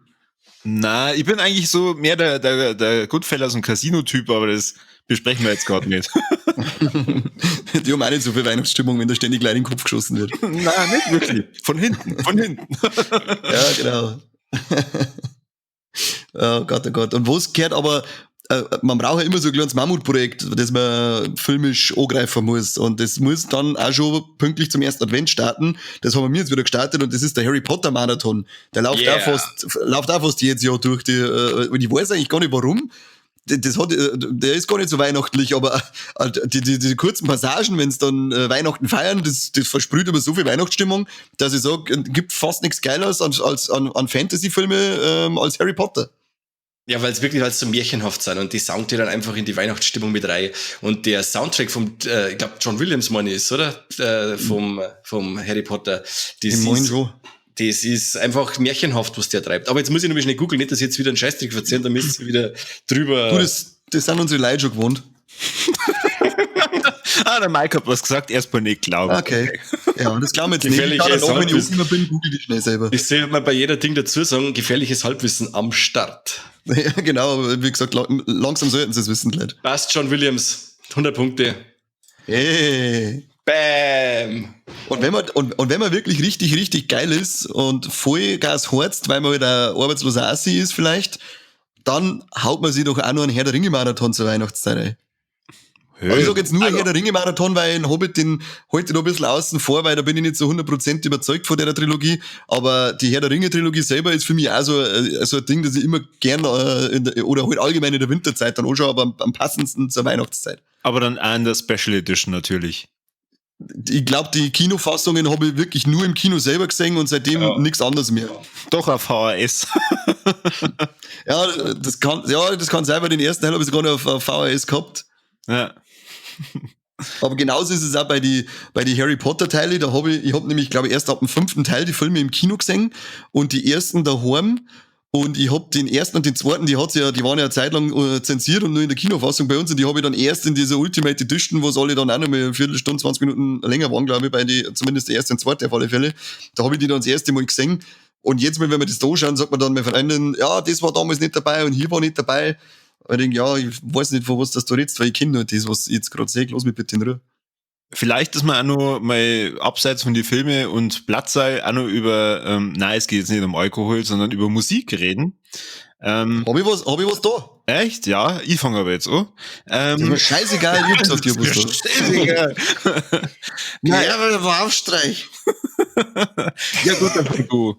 Na, ich bin eigentlich so mehr der Goodfellas und Casino-Typ, aber das besprechen wir jetzt gerade nicht. Die haben auch nicht so viel Weihnachtsstimmung, wenn da ständig gleich in den Kopf geschossen wird. Nein, nicht wirklich. Von hinten. Ja, genau. Oh Gott, oh Gott. Und was gehört aber, man braucht ja immer so ein kleines Mammutprojekt, das man filmisch angreifen muss. Und das muss dann auch schon pünktlich zum ersten Advent starten. Das haben wir jetzt wieder gestartet, und das ist der Harry Potter Marathon. Der läuft auch fast jedes Jahr durch. Und ich weiß eigentlich gar nicht warum. Der ist gar nicht so weihnachtlich, aber die kurzen Passagen, wenn es dann Weihnachten feiern, das versprüht immer so viel Weihnachtsstimmung, dass ich sage, gibt fast nichts Geileres als an Fantasy-Filme als Harry Potter. Ja, weil es wirklich halt so märchenhaft sind, und die sound die dann einfach in die Weihnachtsstimmung mit rein. Und der Soundtrack vom, ich glaube, John Williams meine ich ist, oder? Vom Harry Potter. Das ist einfach märchenhaft, was der treibt. Aber jetzt muss ich noch mal schnell googeln, nicht, dass ich jetzt wieder einen Scheißdreck verzähle, da müsst ihr wieder drüber. Du, das sind unsere Leute schon gewohnt. Ah, der Mike hat was gesagt, erstmal nicht glauben. Okay. Ja, das glauben wir jetzt nicht. Gefährliches Halbwissen. Wenn ich bin, google ich schnell selber. Ich sehe mal bei jeder Ding dazu sagen, gefährliches Halbwissen am Start. Ja, genau, aber wie gesagt, langsam sollten sie es wissen, Leute. Passt, John Williams. 100 Punkte. Hey. Bam! Und wenn man wirklich richtig, richtig geil ist und Vollgas horzt, weil man wieder ein arbeitsloser Assi ist vielleicht, dann haut man sich doch auch noch einen Herr der Ringe-Marathon zur Weihnachtszeit rein. Hey. Aber ich sag jetzt nur Herr der Ringe-Marathon, weil den Hobbit, den halte ich noch ein bisschen außen vor, weil da bin ich nicht so 100% überzeugt von der Trilogie. Aber die Herr der Ringe-Trilogie selber ist für mich auch so ein Ding, das ich immer gern oder halt allgemein in der Winterzeit dann anschaue, aber am passendsten zur Weihnachtszeit. Aber dann auch in der Special Edition natürlich. Ich glaube, die Kinofassungen habe ich wirklich nur im Kino selber gesehen und seitdem nichts anderes mehr. Doch auf VHS. Ja, das kann sein, weil den ersten Teil habe ich sogar noch auf VHS gehabt. Ja. Aber genauso ist es auch bei die Harry Potter Teile. Da habe ich habe nämlich, glaube ich, erst ab dem 5. Teil die Filme im Kino gesehen und die ersten daheim. Und ich hab den ersten und den zweiten, die waren ja eine Zeit lang zensiert und nur in der Kinofassung bei uns, und die habe ich dann erst in dieser Ultimate Edition, wo es alle dann auch noch mal eine Viertelstunde, 20 Minuten länger waren, glaube ich, bei die, zumindest der erste und zweite auf alle Fälle. Da habe ich die dann das erste Mal gesehen. Und jetzt mal, wenn wir das da schauen, sagt man dann meine Freundin, ja, das war damals nicht dabei und hier war nicht dabei. Und ich denke, ja, ich weiß nicht, von was das du redest, weil ich kenne nur das, was ich jetzt gerade sehe. Lass mich bitte in Ruhe. Vielleicht, dass man auch noch mal abseits von die Filme und Platzseil auch noch über, nein, es geht jetzt nicht um Alkohol, sondern über Musik reden. Hab ich was da? Echt? Ja, ich fange aber jetzt an. Das ist mir scheißegal, ich hab gesagt, ich hab was da. Scheißegal. Naja, aber das war Aufstreich. Ja gut, dann fang du.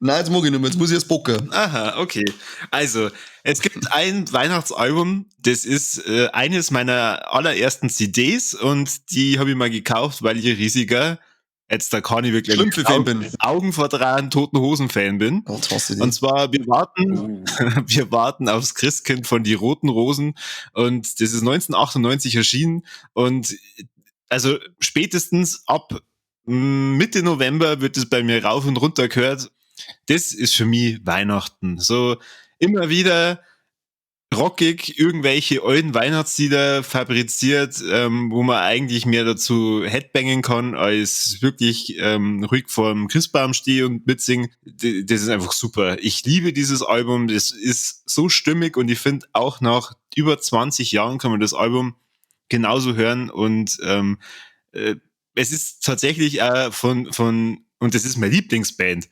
Nein, jetzt mag ich nicht mehr, jetzt muss ich erst bocken. Aha, okay. Also, es gibt ein Weihnachtsalbum, das ist eines meiner allerersten CDs und die habe ich mal gekauft, weil ich riesiger, jetzt da kann ich wirklich Schlümpfe-Fan bin. Augen verdrehen, Toten Hosen-Fan bin. Gott, hasse dich. Und zwar, wir warten aufs Christkind von die Roten Rosen und das ist 1998 erschienen und also spätestens ab Mitte November wird es bei mir rauf und runter gehört. Das ist für mich Weihnachten. So immer wieder rockig irgendwelche alten Weihnachtslieder fabriziert, wo man eigentlich mehr dazu headbangen kann, als wirklich ruhig vorm Christbaum stehen und mitsingen. Das ist einfach super. Ich liebe dieses Album. Das ist so stimmig und ich finde auch nach über 20 Jahren kann man das Album genauso hören und Es ist tatsächlich und das ist meine Lieblingsband.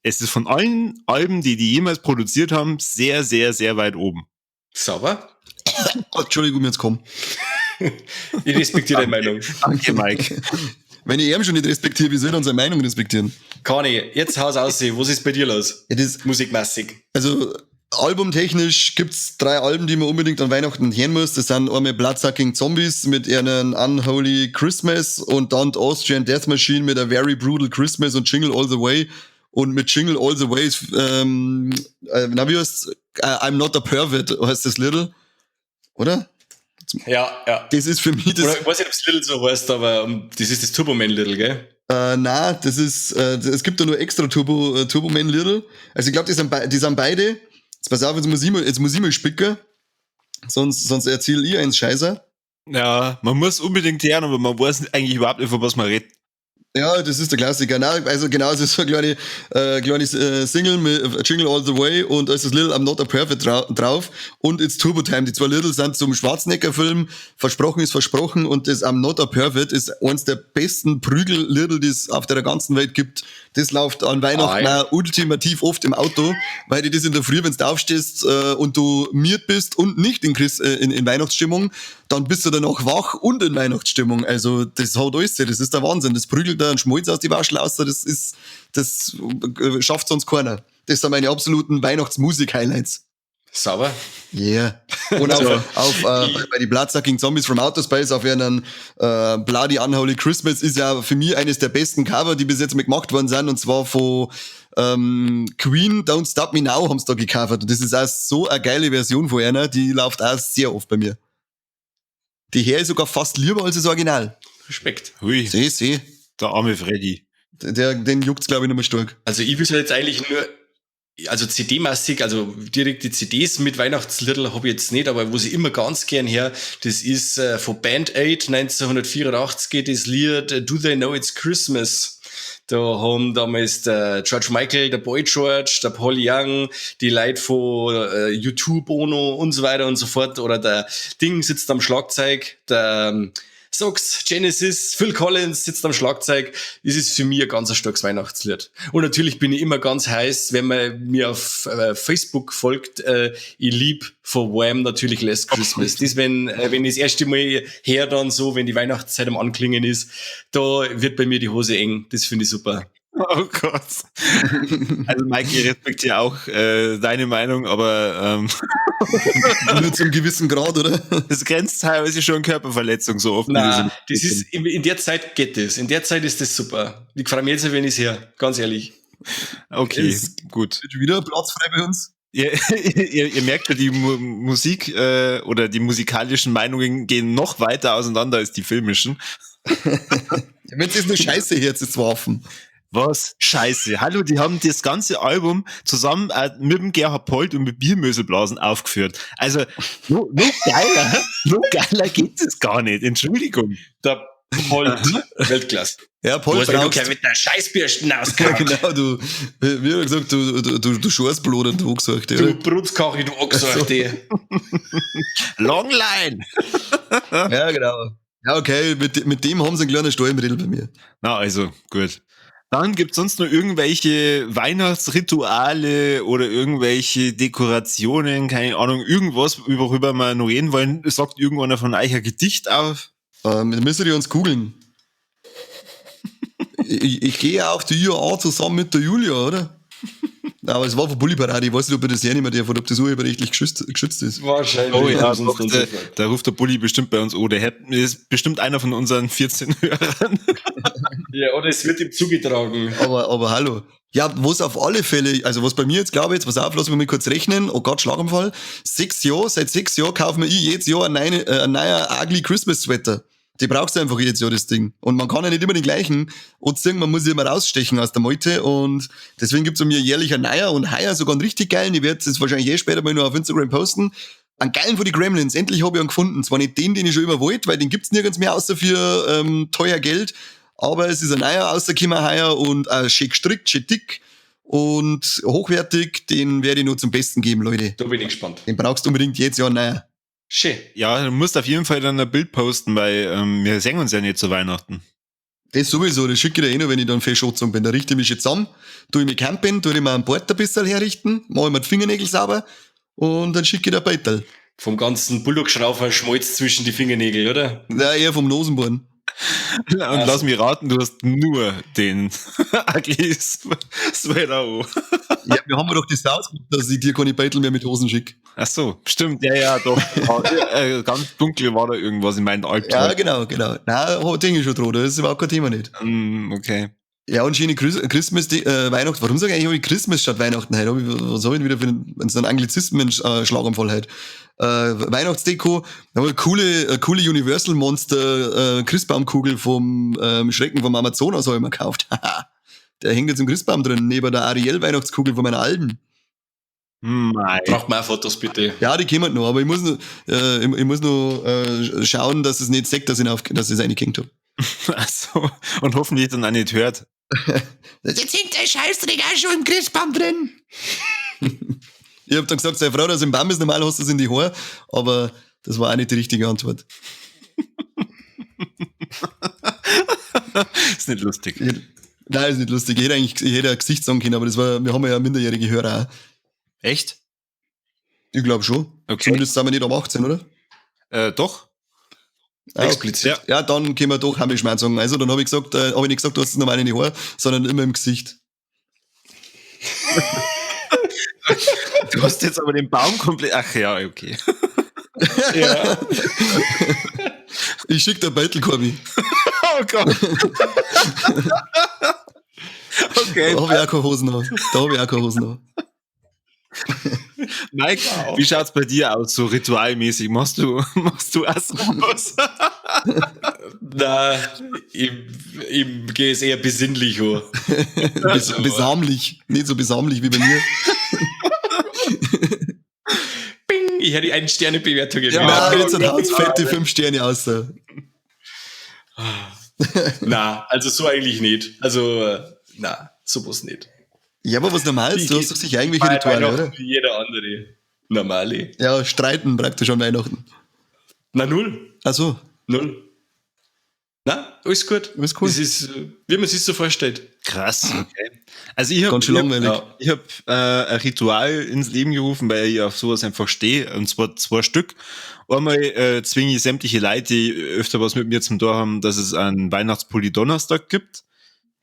Es ist von allen Alben, die die jemals produziert haben, sehr, sehr, sehr weit oben. Sauber. Oh, Entschuldigung, jetzt komm. Ich respektiere deine Meinung. Danke, Mike. Wenn ich ihn schon nicht respektiere, wie soll ich dann seine Meinung respektieren? Kani, jetzt haus aus, was ist bei dir los? Ja, das, Musikmäßig. Also, albumtechnisch gibt's 3 Alben, die man unbedingt an Weihnachten hören muss. Das sind einmal Bloodsucking Zombies mit ihren Unholy Christmas und dann die Austrian Death Machine mit a Very Brutal Christmas und Jingle All the Way. Und mit Jingle All the Way ist, na, wie heißt's? I'm Not a Pervert heißt das Liedl, oder? Ja, ja. Das ist für mich das. Oder, ich weiß nicht, ob's Liedl so heißt, aber das ist das Turboman Liedl, gell? Na, das ist, es gibt da nur extra Turboman Liedl. Also ich glaub, die sind beide. Jetzt pass auf, jetzt muss ich mal spicken. Sonst erzähl ich eins Scheiße. Ja, man muss unbedingt hören, aber man weiß eigentlich überhaupt nicht, von was man redet. Ja, das ist der Klassiker. Nein, also genau, es ist so eine kleine Single mit Jingle All the Way und da ist das Liedl I'm Not a Pervert drauf und It's Turbo Time. Die zwei Liedl sind zum Schwarzenegger-Film. Versprochen ist versprochen und das I'm Not a Pervert ist eins der besten Prügel-Liedl, die es auf der ganzen Welt gibt. Das läuft an Weihnachten auch ultimativ oft im Auto, weil du das in der Früh, wenn du aufstehst und du miert bist und nicht in Weihnachtsstimmung, dann bist du danach wach und in Weihnachtsstimmung. Also das haut alles, das ist der Wahnsinn. Das prügelt da einen Schmalz aus die Waschel raus, das schafft sonst keiner. Das sind meine absoluten Weihnachtsmusik-Highlights. Sauber. Yeah. Und bei die Bloodsucking Zombies from Outer Space auf ihren Bloody Unholy Christmas ist ja für mich eines der besten Cover, die bis jetzt mal gemacht worden sind, und zwar von Queen, Don't Stop Me Now haben's da gecovert. Und das ist auch so eine geile Version von einer, die läuft auch sehr oft bei mir. Die her ist sogar fast lieber als das Original. Respekt. Hui. Seh, seh. Der arme Freddy. Den juckt's, glaub ich, nicht mehr stark. Also ich will jetzt eigentlich nur, also C D-mäßig, also direkt die C Ds mit Weihnachtsliedl hab ich jetzt nicht, aber wo ich immer ganz gern her, das ist von Band Aid 1984, das Lied Do They Know It's Christmas. Da haben damals der George Michael, der Boy George, der Paul Young, die Leute von U2, Bono und so weiter und so fort, oder der Ding sitzt am Schlagzeug, der Sox, Genesis, Phil Collins sitzt am Schlagzeug. Das ist für mich ein ganz starkes Weihnachtslied. Und natürlich bin ich immer ganz heiß, wenn man mir auf Facebook folgt, ich lieb von Wham natürlich Last Christmas. Das, wenn ich das erste Mal her dann so, wenn die Weihnachtszeit am Anklingen ist, da wird bei mir die Hose eng. Das finde ich super. Oh Gott. Also Mike, ich respektiere auch deine Meinung, aber nur zum gewissen Grad, oder? Das grenzt teilweise schon an Körperverletzung so oft. Nein, das ist, in der Zeit geht das. In der Zeit ist das super. Ich freue mich jetzt, wenn ich's her, ganz ehrlich. Okay, Es gut. wird wieder Platz frei bei uns. Ihr merkt ja, die Musik oder die musikalischen Meinungen gehen noch weiter auseinander als die filmischen. Wenn es ist eine Scheiße hier jetzt zu werfen. Was? Scheiße. Hallo, die haben das ganze Album zusammen mit dem Gerhard Polt und mit Biermöselblasen aufgeführt. Also, no geiler geht es gar nicht. Entschuldigung. Der Polt. Weltklasse. Ja, Polt Du hast mir brauchst doch mit der Scheißbürsten Ja, ausgehauen. genau, du, wie hat er gesagt, du Schoßbloder, du Ochsauchte, Du oder? Brutskache, du Ochsauchte. So. Longline! Ja, genau. Ja, okay, mit dem haben sie einen kleinen Stollenrill bei mir. Na, also, gut. Dann gibt's sonst noch irgendwelche Weihnachtsrituale oder irgendwelche Dekorationen, keine Ahnung, irgendwas, worüber wir noch reden wollen. Sagt irgendeiner von euch ein Gedicht auf? Dann müsstet ihr uns googeln. Ich gehe ja auf die IAA zusammen mit der Julia, oder? Aber es war von Bully Parade, ich weiß nicht, ob ich das ja nicht mehr darf oder ob das urheberrechtlich geschützt ist. Wahrscheinlich. Oh ja, Sonst doch, dann sofort. da ruft der Bulli bestimmt bei uns an. Der ist bestimmt einer von unseren 14 Hörern. Ja, oder es wird ihm zugetragen. Aber hallo. Ja, was auf alle Fälle, also was bei mir jetzt, glaube ich, jetzt, pass auf, lass mich mal kurz rechnen. Oh Gott, Schlaganfall. 6 Jahre, seit 6 Jahren kaufen wir ich jedes Jahr einen neuen Ugly Christmas Sweater. Die brauchst du einfach jedes Jahr, das Ding. Und man kann ja nicht immer den gleichen anziehen, man muss sich immer rausstechen aus der Meute. Und deswegen gibt's bei mir jährlich einen neuen und heuer sogar einen richtig geilen. Ich werde es wahrscheinlich eh später mal nur auf Instagram posten. Einen geilen von die Gremlins. Endlich hab ich einen gefunden. Zwar nicht den, den ich schon immer wollte, weil den gibt's nirgends mehr außer für teuer Geld. Aber es ist ein neuer rausgekommen heuer und schön gestrickt, schön dick und hochwertig. Den werde ich nur zum Besten geben, Leute. Da bin ich gespannt. Den brauchst du unbedingt jedes Jahr einen neuen. Schön. Ja, du musst auf jeden Fall dann ein Bild posten, weil wir sehen uns ja nicht zu Weihnachten. Das sowieso, das schicke ich dir eh noch, wenn ich dann fest angezogen bin. Da richte ich mich schon zusammen, tue ich mich campen, tue ich mir einen Bart ein bisschen herrichten, mache ich mir die Fingernägel sauber und dann schicke ich dir ein Beitel. Vom ganzen Bulldog-Schraufer Schmalz zwischen die Fingernägel, oder? Ja, eher vom Nosenbohren. Und lass mich raten, du hast nur den Ugly Sweater an. Ja, wir haben doch das ausgemacht, dass ich dir keine Beitel mehr mit Hosen schicke. Ach so, stimmt, ja, doch. Ganz dunkel war da irgendwas in meinen Albträumen. Ja, genau. Nein, Ding ist schon dran, das ist überhaupt kein Thema nicht. Okay. Ja, und schöne Christmas, Weihnachten. Warum sage ich eigentlich Christmas statt Weihnachten heute? Was habe ich denn wieder für einen, so einen Anglizismen, Schlaganfall heute? Weihnachtsdeko, da haben wir eine coole Universal Monster, Christbaumkugel vom Schrecken vom Amazonas habe ich mir gekauft. Der hängt jetzt im Christbaum drin, neben der Ariel Weihnachtskugel von meiner Alten. Mei. Braucht man auch Fotos, bitte. Ja, die kommen noch, aber ich muss noch, ich muss noch schauen, dass es nicht sagt, dass ich es reingehängt habe. Ach so, und hoffentlich dann auch nicht hört. Jetzt hängt der Scheißdreck auch schon im Christbaum drin. Ich hab dann gesagt, sei froh, dass im Baum ist, normal hast du es in die Haare, aber das war auch nicht die richtige Antwort. Ist nicht lustig. Nein, ist nicht lustig. Ich hätte eigentlich, ich hätte ein Gesicht sagen können, aber das war, wir haben ja minderjährige Hörer auch. Echt? Ich glaub schon. Okay. Zumindest sind wir nicht ab 18, oder? Doch. Ah, explizit. Ja. Ja, dann können wir doch Heimischmann sagen. Also dann hab ich gesagt, hab ich nicht gesagt, du hast es normal in die Haare, sondern immer im Gesicht. Du hast jetzt aber den Baum komplett. Ach ja, okay. Ja. Ich schick dir Beutelkorbi. Oh Gott. Okay. Da hab ich auch keine Hosen an. Da hab ich auch keine Hosen an. Mike, wow. Wie schaut's bei dir aus, so ritualmäßig? Machst du auch sowas? Na, ich gehe es eher besinnlich an. Also, besamlich. Nicht so besamlich wie bei mir. Bing, ich hätte eine Sterne-Bewertung gegeben. Ja, nein, jetzt haut's fette 5 Sterne aus. Na, also so eigentlich nicht. Also, na, sowas nicht. Ja, aber was normal ist, du hast doch sicher irgendwelche Rituale, oder? Wie jeder andere. Normale. Ja, streiten praktisch an Weihnachten. Na, null. Ach so. Null. Na, alles gut. Alles cool. Das ist, wie man sich so vorstellt. Krass, okay. Also ich habe ganz schön langweilig. Ich hab, ein Ritual ins Leben gerufen, weil ich auf sowas einfach stehe, und zwar 2 Stück. Einmal zwinge ich sämtliche Leute, die öfter was mit mir zum Tor haben, dass es einen Weihnachtspulli Donnerstag gibt.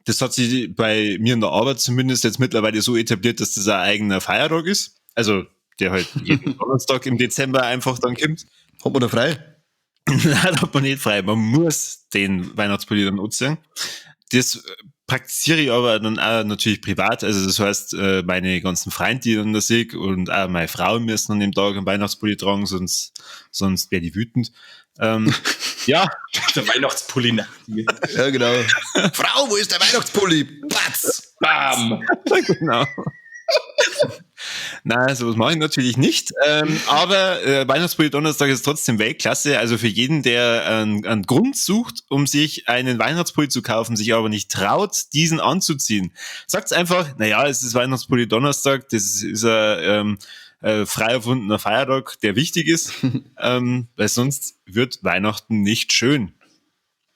Das hat sich bei mir in der Arbeit zumindest jetzt mittlerweile so etabliert, dass das ein eigener Feiertag ist. Also der halt jeden Donnerstag im Dezember einfach dann kommt. Hat man da frei? Nein, hat man nicht frei. Man muss den Weihnachtspulli dann anziehen. Das praktiziere ich aber dann auch natürlich privat. Also das heißt, meine ganzen Freunde, die ich dann da sehe, und auch meine Frau müssen an dem Tag einen Weihnachtspulli tragen, sonst werde ich wütend. Ja. Der Weihnachtspulli. Ja, genau. Frau, wo ist der Weihnachtspulli? Batz! Bam! Genau. Nein, sowas mache ich natürlich nicht. Aber Weihnachtspulli Donnerstag ist trotzdem Weltklasse. Also für jeden, der einen Grund sucht, um sich einen Weihnachtspulli zu kaufen, sich aber nicht traut, diesen anzuziehen. Sagt's einfach, naja, es ist Weihnachtspulli Donnerstag, das ist ein frei erfundener Feiertag, der wichtig ist, weil sonst wird Weihnachten nicht schön.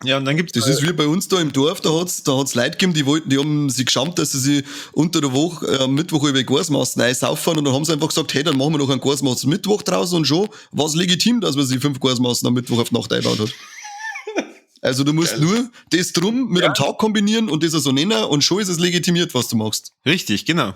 Ja, und dann gibt's das ist wie bei uns da im Dorf, da hat's Leute gegeben, die haben sich geschämt, dass sie sich unter der Woche am Mittwoch über Gasmassen einsaufen, und dann haben sie einfach gesagt, hey, dann machen wir noch einen Gasmassen Mittwoch draußen, und schon war es legitim, dass man sich 5 Gasmassen am Mittwoch auf die Nacht einbaut hat. Also du musst nur das drum mit einem Tag kombinieren und das so nennen, und schon ist es legitimiert, was du machst. Richtig, genau.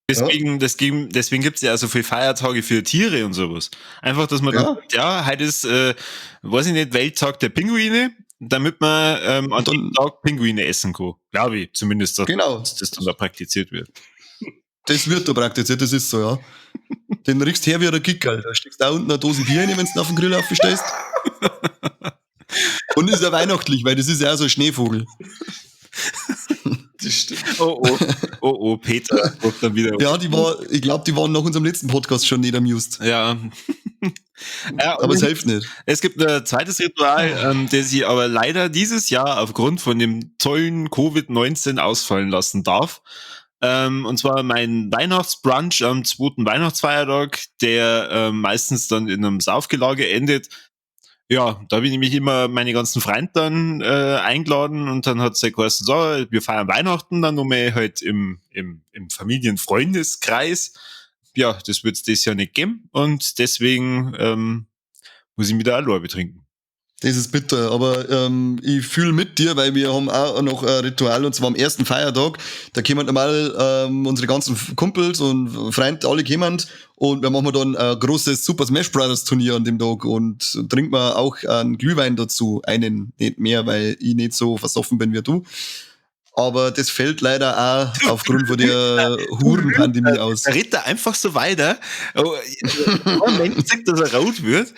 Deswegen, ja. Deswegen gibt's ja auch so viele Feiertage für Tiere und sowas. Einfach, dass man dann sagt, ja, heute ist, weiß ich nicht, Welttag der Pinguine, damit man an dem Tag Pinguine essen kann. Glaube ich, zumindest, dass das dann da praktiziert wird. Das wird da praktiziert, das ist so, ja. Den riechst her wie ein Kickerl. Da steckst du da unten eine Dose Bier rein, wenn du auf den Grill aufstellst. Und ist ja weihnachtlich, weil das ist ja auch so ein Schneevogel. Das stimmt. Oh, oh, oh, oh, Peter kommt dann wieder. Ja, ich glaube, die waren nach unserem letzten Podcast schon nicht amused. Ja. Ja, aber es hilft nicht. Es gibt ein zweites Ritual, das ich aber leider dieses Jahr aufgrund von dem tollen Covid-19 ausfallen lassen darf. Und zwar mein Weihnachtsbrunch am zweiten Weihnachtsfeiertag, der meistens dann in einem Saufgelage endet. Ja, da bin ich mich immer meine ganzen Freunde dann eingeladen und dann hat's halt geheißen, so, wir feiern Weihnachten dann nochmal halt im Familienfreundeskreis. Ja, das wird's das Jahr nicht geben und deswegen muss ich wieder allein betrinken. Das ist bitter, aber ich fühle mit dir, weil wir haben auch noch ein Ritual, und zwar am ersten Feiertag, da kommen normal unsere ganzen Kumpels und Freunde, alle kommen, und wir machen dann ein großes Super Smash Brothers Turnier an dem Tag und trinken wir auch einen Glühwein dazu, einen, nicht mehr, weil ich nicht so versoffen bin wie du. Aber das fällt leider auch aufgrund von der Hurenpandemie aus. Da redet er einfach so weiter. Oh, Moment, sagt, dass er rot wird.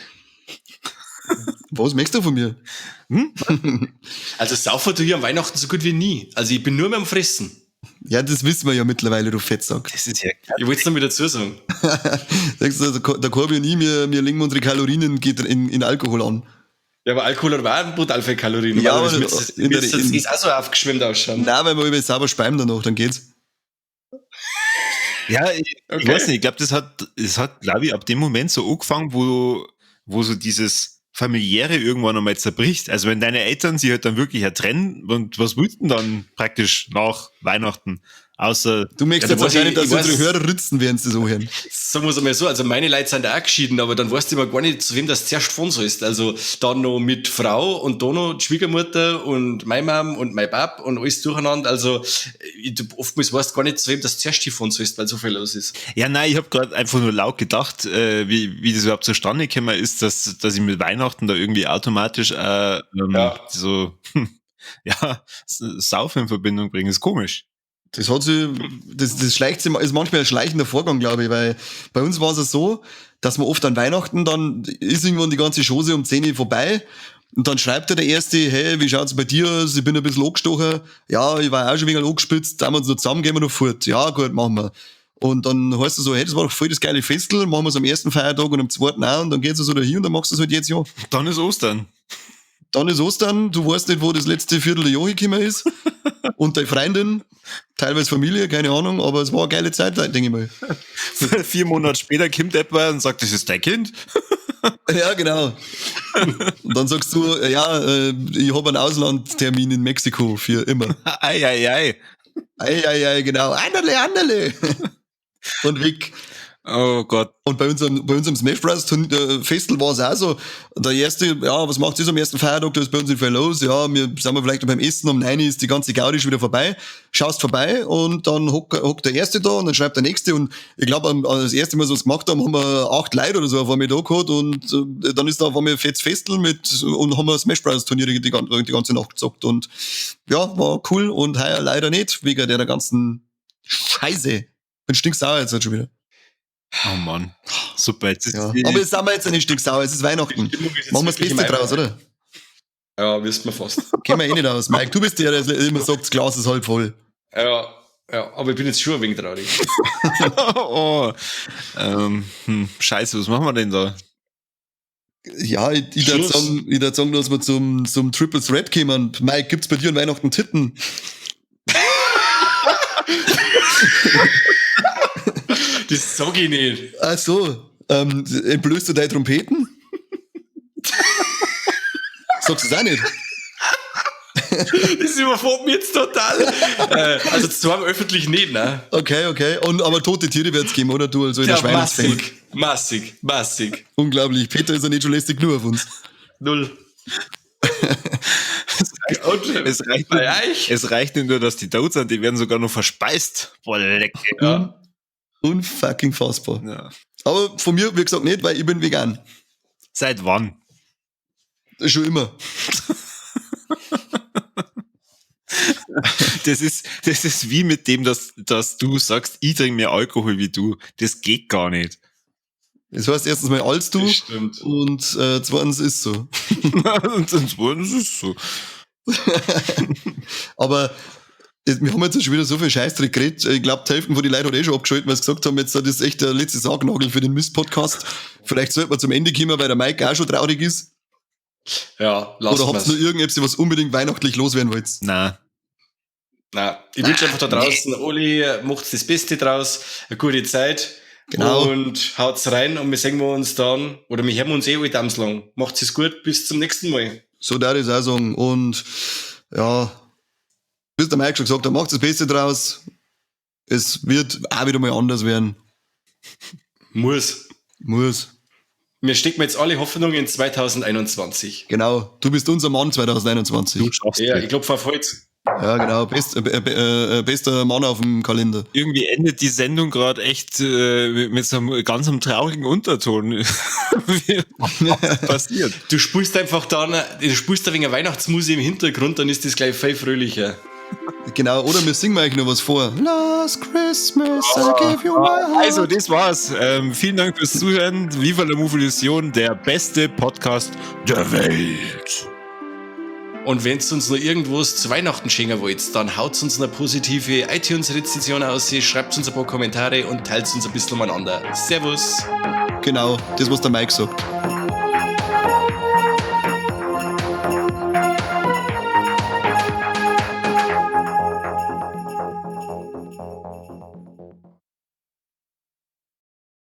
Was möchtest du von mir? Hm? Also saufen du hier am Weihnachten so gut wie nie. Also ich bin nur mehr am Fressen. Ja, das wissen wir ja mittlerweile, du Fettsack. Das ist ja ich wollte es noch wieder dazu sagen. Denkst du, der Corby und ich, wir legen unsere Kalorien in Alkohol an. Ja, aber Alkohol hat auch brutal viele Kalorien. Ja, aber das ist auch so aufgeschwemmt ausschauen. Nein, weil wir über sauber speiben danach, dann geht's. Ja, ich weiß nicht, ich glaube, das hat, glaube ich, ab dem Moment so angefangen, wo so dieses Familiäre irgendwann einmal zerbricht. Also wenn deine Eltern sich halt dann wirklich trennen, und was willst du denn dann praktisch nach Weihnachten? Außer du möchtest jetzt wahrscheinlich, dass unsere Hörer ritzen, während sie so hören. Sagen wir es einmal so, also meine Leute sind auch geschieden, aber dann weißt du immer gar nicht, zu wem das zuerst fahren sollst. Also dann noch mit Frau und da noch die Schwiegermutter und meine Mom und mein Pap und alles durcheinander. Also oftmals weißt du gar nicht, zu wem das zuerst fahren sollst, weil so viel los ist. Ja, nein, ich habe gerade einfach nur laut gedacht, wie das überhaupt zustande gekommen ist, dass ich mit Weihnachten da irgendwie automatisch so ja, Saufen in Verbindung bringe. Ist komisch. Das hat sich, das schleicht sich, ist manchmal ein schleichender Vorgang, glaube ich, weil bei uns war es ja so, dass man oft an Weihnachten dann ist irgendwann die ganze Chose um 10 Uhr vorbei und dann schreibt er der Erste, hey, wie schaut's bei dir aus? Ich bin ein bisschen angestochen. Ja, ich war auch schon ein wenig angespitzt, da haben wir uns noch zusammen, gehen wir noch fort. Ja, gut, machen wir. Und dann heißt es so, hey, das war doch voll das geile Festel, machen wir es am ersten Feiertag und am zweiten auch und dann geht's so dahin und dann machst du es halt jetzt ja. Dann ist Ostern. Dann ist Ostern, du weißt nicht, wo das letzte Vierteljahr gekommen ist. Und deine Freundin, teilweise Familie, keine Ahnung, aber es war eine geile Zeit, denke ich mal. 4 Monate später kommt jemand und sagt, das ist dein Kind. Ja, genau. Und dann sagst du, ja, ich habe einen Auslandstermin in Mexiko für immer. Ei, ei, ei. Ei, ei, ei, genau. Anderle, anderle. Und weg. Oh Gott. Und bei unserem Smash Bros. Festival war es auch so. Der erste, ja, was macht ihr am ersten Feiertag? Da ist bei uns nicht viel los. Ja, wir sind wir vielleicht noch beim Essen, um 9 Uhr ist die ganze Gaudi schon wieder vorbei. Schaust vorbei und dann hockt der erste da und dann schreibt der nächste. Und ich glaube, das erste Mal, so was gemacht haben, haben wir 8 Leute oder so auf einmal da gehabt und dann ist da auf einmal ein fettes Festel mit und haben wir Smash Bros. Turniere die ganze Nacht gezockt. Und ja, war cool und heuer leider nicht, wegen der ganzen Scheiße. Bin stinksauer jetzt halt schon wieder. Oh Mann, super. Jetzt ist ja. Aber jetzt sind wir jetzt nicht stinksauer, es ist Weihnachten. Machen wir das Beste draus, oder? Ja, wissen wir fast. Kennen wir eh nicht aus. Mike, du bist der, der immer sagt, das Glas ist halb voll. Ja, ja, aber ich bin jetzt schon ein wenig traurig. Oh, Scheiße, was machen wir denn da? Ja, ich würde sagen, dass wir zum Triple Threat kommen. Mike, gibt's bei dir an Weihnachten Titten? Das sag ich nicht. Ach so. Entblößt du deine Trompeten? Sagst du es auch nicht? Das überfordert mich jetzt total. Also zwar öffentlich nicht, ne? Okay. Und, aber tote Tiere wird's geben, oder? Du als ja, massig, massig, massig. Unglaublich. Peter ist ja nicht schon lästig nur auf uns. Null. Es reicht nicht nur, dass die tot sind, die werden sogar noch verspeist. Boah, lecker. Ja. Unfucking fassbar. Ja. Aber von mir, wie gesagt, nicht, weil ich bin vegan. Seit wann? Schon immer. Das ist wie mit dem, dass du sagst, ich trinke mehr Alkohol wie du. Das geht gar nicht. Das heißt erstens mal als du. Das stimmt. Und zweitens ist so. Und zweitens ist so. Aber wir haben jetzt schon wieder so viel Scheißdreck geredet. Ich glaube, die Hälfte von den Leuten hat eh schon abgeschaltet, weil sie gesagt haben, jetzt das ist echt der letzte Sargnagel für den Mist-Podcast. Vielleicht sollte man zum Ende kommen, weil der Mike auch schon traurig ist. Ja, lass Oder habt ihr nur irgendetwas, was unbedingt weihnachtlich loswerden wollt? Nein. Nein. Ich wünsche einfach da draußen, Oli, macht das Beste draus, eine gute Zeit Genau. Und haut's rein und wir sehen wir uns dann, oder wir hören uns eh alle lang. Macht's es gut, bis zum nächsten Mal. So darf ich es auch sagen. Und ja, wie der Mike schon gesagt hat, macht das Beste draus. Es wird auch wieder mal anders werden. Muss. Muss. Wir stecken jetzt alle Hoffnung in 2021. Genau. Du bist unser Mann 2021. Du schaffst Ja, es. ich klopfe auf Holz. Ja, genau. Bester Mann auf dem Kalender. Irgendwie endet die Sendung gerade echt mit so einem ganz einem traurigen Unterton. Wie was passiert? Du spulst einfach dann, du spulst ein wenig Weihnachtsmusik im Hintergrund, dann ist das gleich viel fröhlicher. Genau. Oder wir singen eigentlich noch was vor. Last Christmas, I gave you my heart. Also, das war's. Vielen Dank fürs Zuhören. Viva la Movolution, der beste Podcast der Welt. Und wenn uns noch irgendwas zu Weihnachten schenken wollt, dann haut uns eine positive iTunes-Rezension aus, schreibt uns ein paar Kommentare und teilt uns ein bisschen umeinander. Servus! Genau, das, was der Mike sagt.